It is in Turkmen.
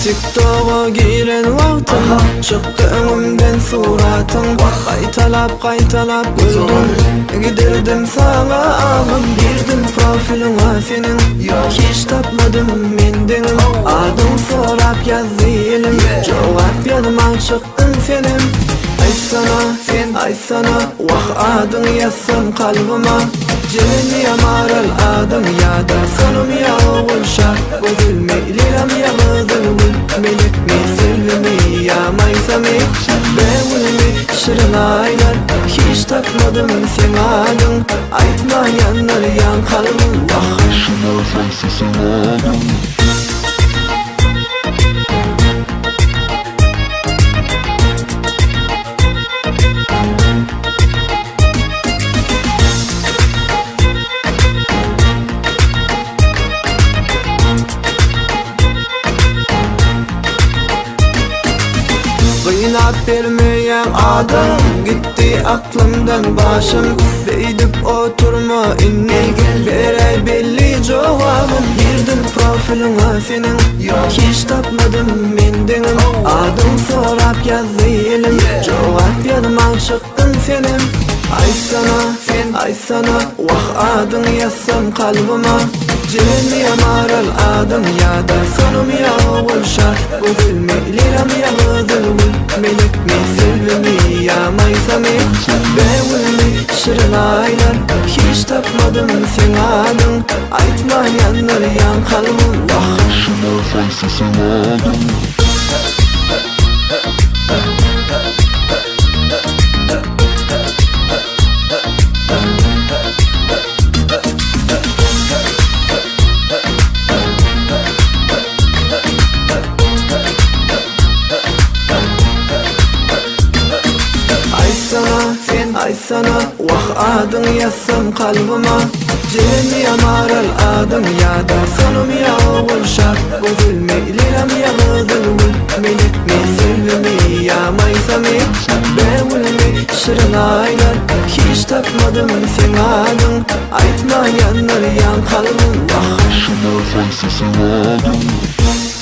Tiktoga giren wagtym Çykdy öňümden suratyň Gaýtalap gaýtalap güldüm Gidirdim saňa agym Girdim profiliňe seniň Hiç tapmadym men deňim Adyň sorap ýazdy elim Jogap ýazman çykdyň senem Aýtsana sen aýtsana Wah adyňy ýazsam kalbyma Jerenmi ýa Maral adyň ýa-da Sonamy ýa Ogulşa Gözelmi Leýlamy ýa Gyzylgül Melekmi Selbimi ýa Maýsamy Bägülmi Şirin aýlar Hiç tapmadym seň adyň Aýtma ýandyrýaň kalbym Wah. Şirin haýsy seň adyň. Gynap bermeýäň adyň Gitdi aklymdan başym Beýdip oturma indi Beräý belli jogabyn Girdim profiliňe seniň Hiç tapmadym men deňim Adyň sorap ýazdy elim Jogap ýazman çykdyň senem Aýtsana sen aýtsana Wah adyňy ýazsam kalbyma Jerenmi ýa Maral adyň ýa-da Sonamy ýa Ogulşa Gözelmi Leýlamy ýa Gyzylgül Melekmi Selbimi ýa Maýsamy Bägülmi Şirin aýlar Hiç tapmadym seň adyň Aýtma ýandyrýaň kalbym Wah. Şirin haýsy seň adyň. Aýtsana sen aýtsana Wah adyňy ýazsam kalbyma Jerenmi ýa Maral adyň ýa-da Sonamy ýa Ogulşa Gözelmi Leýlamy ýa Gyzylgül Melekmi Selbimi ýa Maýsamy Bägülmi Şirin aýlar Hiç tapmadym seň adyň Aýtma ýandyrýaň kalbym Wah. Şirin haýsy seň adyň.